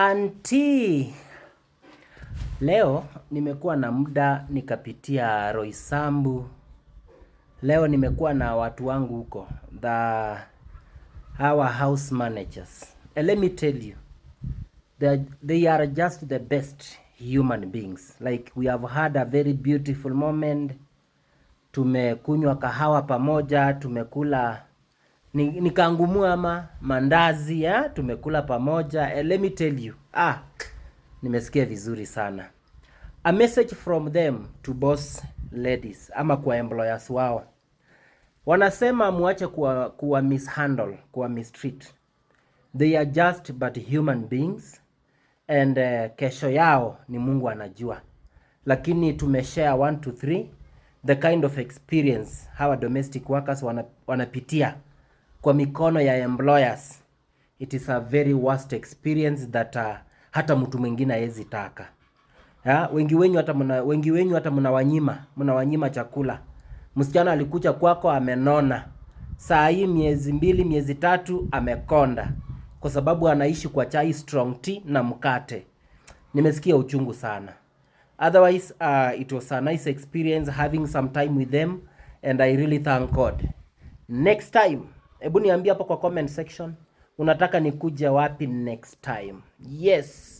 Anti, leo nimekuwa na muda nikapitia Roysambu. Leo nimekuwa na watu wangu huko, the our house managers. And let me tell you, they are just the best human beings. Like, we have had a very beautiful moment. Tumekunywa kahawa pamoja, tumekula nikangumua ama mandazi ya tumekula pamoja. And let me tell you, ah, nimesikia vizuri sana. A message from them to boss ladies ama kwa employers wao, wanasema muache kuwa mishandle, kuwa mistreat. They are just but human beings and kesho yao ni Mungu anajua, lakini tumeshare 1 to 3 the kind of experience hawa domestic workers wanapitia kwa mikono ya employers. It is a very worst experience that hata mtu mwingine hawezi taka. Ya, wengi wenyu hata mnawanyima chakula. Msichana alikuja kwako amenona, saa hii miezi 2, miezi 3 amekonda kwa sababu anaishi kwa chai strong tea na mkate. Nimesikia uchungu sana. Otherwise, it was a nice experience having some time with them and I really thank God. Next time, hebu niambie hapo kwa comment section unataka nikuje wapi next time. Yes.